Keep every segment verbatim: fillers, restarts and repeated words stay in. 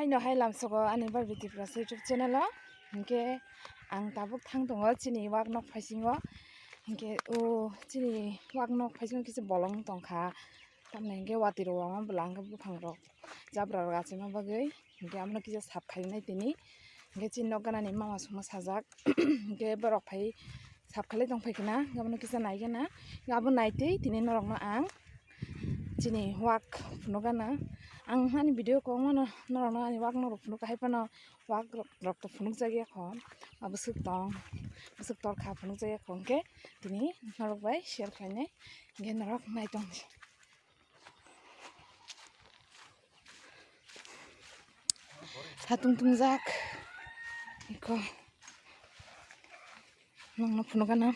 Ino hai lamsogo ani Barbie Tripura YouTube channel o. Hinkhe ang tabuk thang tongo chini wak nok phaisingo. Hinkhe o chini wak nok phaisingo kisa bolong tongkha. Tamni hinkhe watwi rok wngma bwla hinkhe buphang rok jabra rok achima bagwi. Hinkhe abono kisa sap khainai tini. Hinkhe chini nok ganani mama songma sajak. Hinkhe borok phai sap khalai tong phai khna. Hinkhe abono kisa nai gana. Hinkhe abo naitwi tini norokno ang chini wak phunuk gana. Ang ani video kwbangmano norokno ani wak norok phunuk hai phano wak rok, rok to phunuk jak ya kho. Abo swk tong, bwswk torkha phunuk jak ya kho. Hinkhe tini norok bai share khlainai. Hinkhe norok nai tong di. Satung tungjak. Iko. Nongno phunukgana.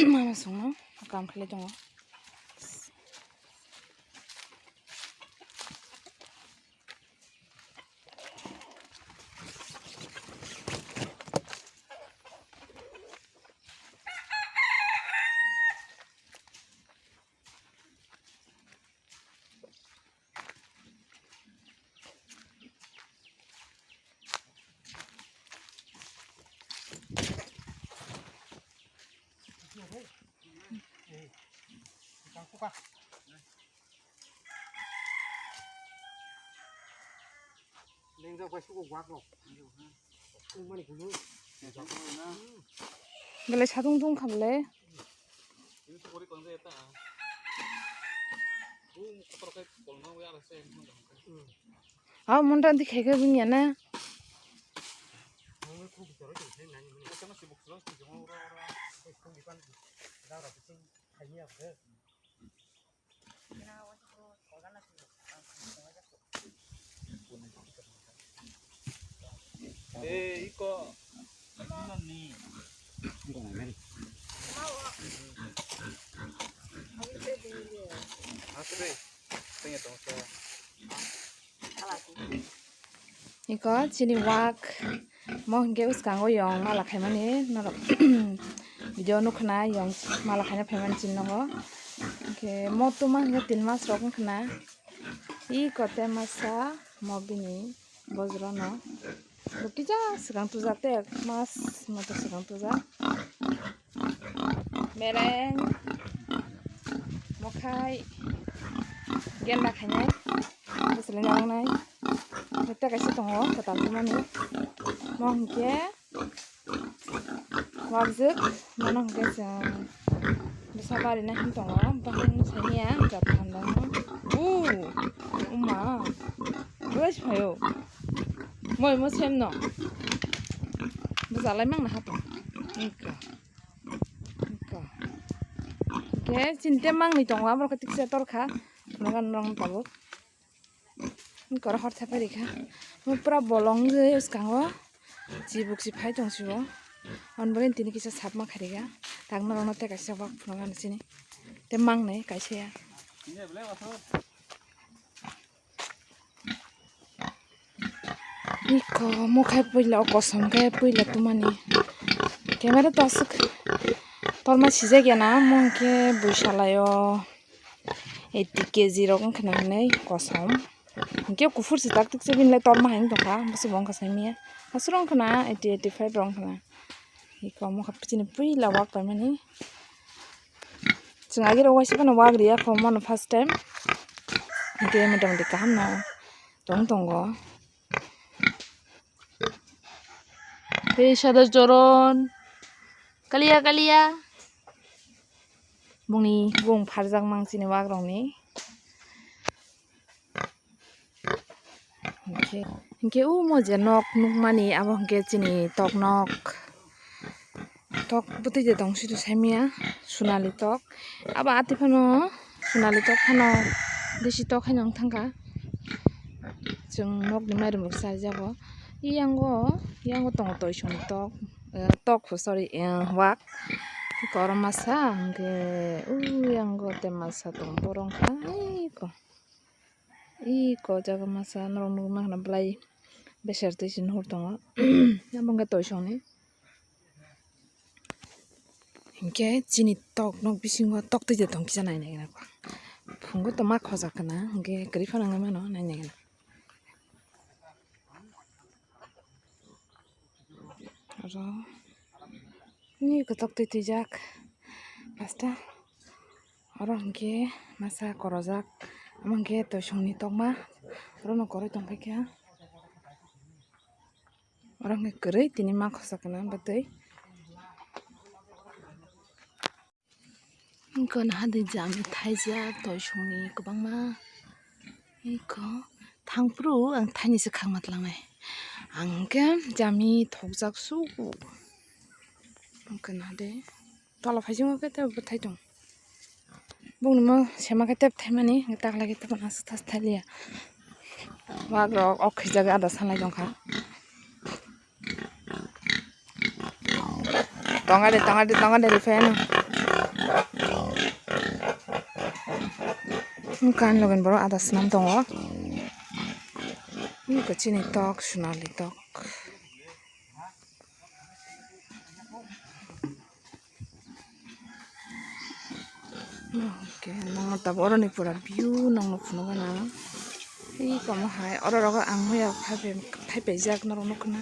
Mama songno kam khlai tongo. Belai satung tungkha belai. Aw montan di kheke bunya na. Iko chini wak mo hinkhe bwskango yong mala khaimani norok video nukha na yong mala khaina phaimani chini nogo. Hinkhe mo tuma hinkhe tin mas rok wngkha na. Iko tei masa mo bini bojrono. Bo kisa swkang tujak tei mas moto swkang tujak. Mereng, mokhai, genda khainai, bwswlwini nangnai. Tei kaisa tongo kwtal tongmani. Mo hinkhe Wabjwk, mano hwnkhe chwng bwsa barinai hwn tongo, bahai wngwi saimanya, jat phan bai no. Buu, uma, bwlai se phaio. Moi mo sem no. Bwsa lai mangna ha tong. Wngkha. Wngkha. Hwnkhe chini tei mangni tongo, aborok khe tiksa torkha. Phunukgana norokno tabuk. Koro hor thepari kha. Mo pura bolong je bwskango. Chibuk si phai tong sibo. Hwn bagwi tini kisa sapma kharika. Tangna rokno tei kaisa wak phunukgana chini. Tei mangnai kaisa ya. Iko mo khai puila o kosom khe puila tumani. Camera to aswk torma sijak ya na mo hwnkhe bui salaio. Eighty K G rok wngkha na hinwi kosom. Hinkhe kuphur se tak tik se bini lai torma hai wng tongkha, bwswk bo wngkha saimanya. Aswk rok wngkha na eighty, eighty five rok wngkha na. Iko mokha chini puila wak paimani. Chwng agirok waisa phano wak riya kho mano first time. Hinkhe mota moti kaham no tong tongo. Tei sada choron. Kaliya, kaliya. Bongni bong pharjak mang chini wak rokni. Hinkhe, hinkhe o mo je nok nukmani abo hinkhe chini tok nok. Tok bwtwi de tong situ saimanya, sunali tok. Abo atwi phano sunali tok phano bisi tok haino wng thangkha. Chwng nokni mairum rok charijago. Yango, yango tongo toisongni tok, eh, tok, sorry, eh, wak. Korma sa hwnkhe, uyango tei masa tongo borok wngkha, iko. Iko jaga masa norok nugwi mankha na belai beser twi se nuhur tongo. Abo wngkha toisongni. Hinkhe chini tok nok bisingo tok twi de tong kisa nainai gana. Phungo tongma khoja kana hinkhe kwrwi phano wngwi mano nainai gana. Oro ni kotok twi twijak pasta. Oro hwnkhe masa korojak. Omo hwnkhe toisongni tokma. Orono koroi tongphaikha. Oro hwnkhe kwrwi tini ma khosa kana batwi. Wngkha naha de jami thaijak toisongni kwbangma. Iko thangphuru ang thainise khakma tlangnai. Ang khe jami thokjak suku. Wngkha naha de tola phaisingmo khe tei bwthai tong. Bongni mo sema khe tep thaimani, taklai khe tep aswk thas thaliya. Wagrok ok khijak ada sanlai tongkha. Tonga de, tonga de, tonga de, rifai ano. Kan logan boro ada snam tongo. Ini ko chini tok, sunali tok. Okay, nangno tabuk oroni pura view nangno phunukgana. Ei komo hai oro rogo ang muya phaipai, phaipaijak norok nukna.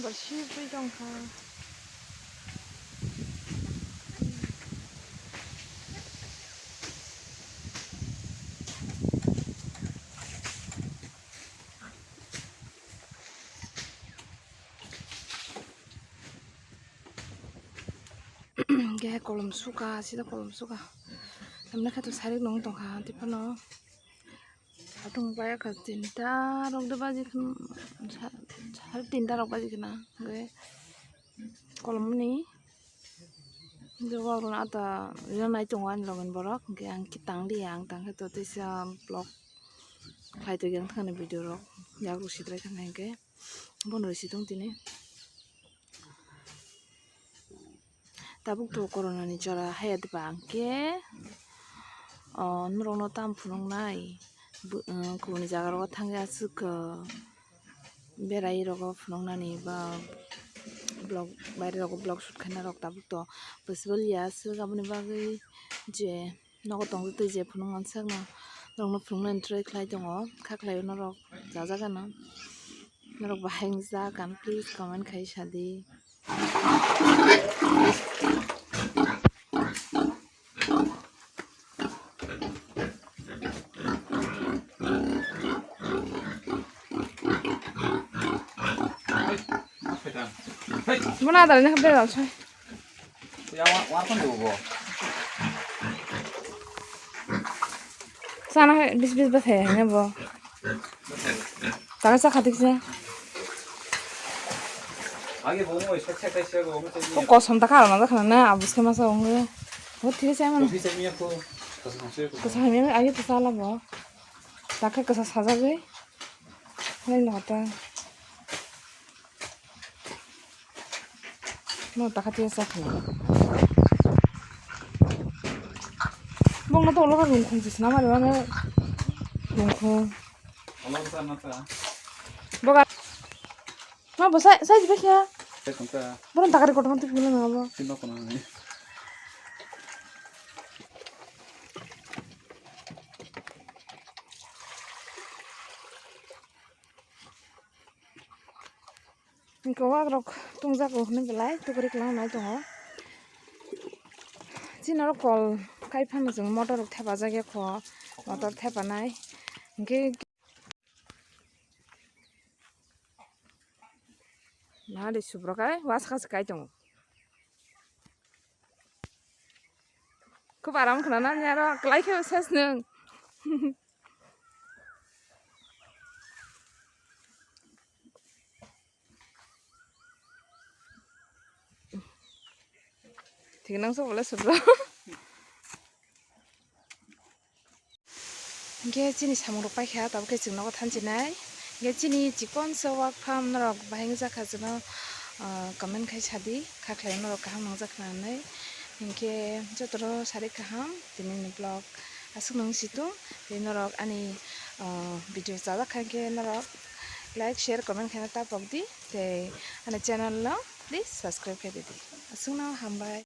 Bo sibwi tongkha. Keha kolom suka, sida kolom suka. Tamni khe to sarik nung tongkha, tei phano. Satung bai kha tinta rok de baji khn-, sa-, sari tinta rok baji khna. Hwnkhe kolomni jora rok ata rina nai tongo ani logi borok. Hwnkhe ang khe tang liya, ang tang khe to teisa vlog khlai tongya ang thani video rok yak rw sitrai thani hwnkhe. Bono risi tong tini. Tabuk to corona ni jora haya diba ang khe, o, norok no tam phunuk nai. Bu-, uh, kubuni jaga rogo thangya aswk, uh, berai rogo phunuk nani ba vlog, baire rogo vlog shoot khaina rok tabuk to possible ya aswk, aboni bagwi je nogo tongtwi twi je phunuk mansak no, norokno phunuknani try khlai tongo, kha khlaio norok, chajak gana, norok bahai wngjak gana, please comment khai sadi. Bono adal ni khe bera sai. Sana hai bis bis bathai hai ne bo. Taka cha khatik cha. Age bo mo isa cha kai cha bo mo cha. Ko kosom ta khara ma khana na abus ke masa ong. Bo thik cha man. Bisa mi ko. Kosom se ko. Kosom mi age ta sala bo. Taka kasa saja ge. Hai no ta. No, taka tiya sa khna. Bong na to lo ka rung khung sisna mari mane. Rung khung. Boga. Ma bo sai, sai jiba kya? Boron taka record man tu film na bo. Hwnkhe wagrok tungjago hwnwi belai tukri kwlangwi tongo. Chini oro kol kai phano chwng motor rok thepajak ya kho, motor thepanai. Hwnkhe nahari subrok hai waska se kai tongo. Khub aram khna na aro kwlai khe ses nwng. Thik nang sok bole subro. Hingke chini samung rok paikha, tabuk khe chwng nogo thansinai. Hingke chini chikon se wak pham norok bahai wngjakha chwngno, ah, comment khai sadi, kha khlai norok kaham nangjakha hinwi. Hingke jotoro sari kaham tini ni vlog aswk nung situng tei norok ani, ah, video chajak kha hingke norok Like, share, comment khaina ta pok di. Tei ani channel no please subscribe khai di. Aswkno hambai.